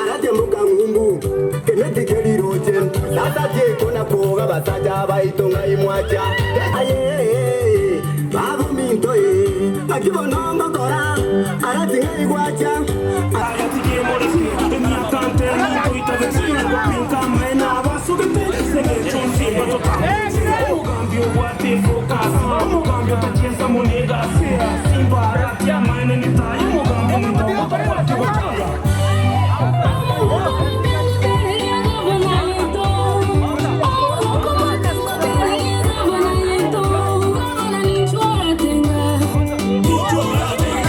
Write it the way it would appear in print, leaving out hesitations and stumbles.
Aratemboka ng'umbu, keneti keriroche, sasa tiekona kwoga basacha baito ng'ai mwacha. Aye, babominto ee, naki bono ngokora, arati ng'ai gwacha.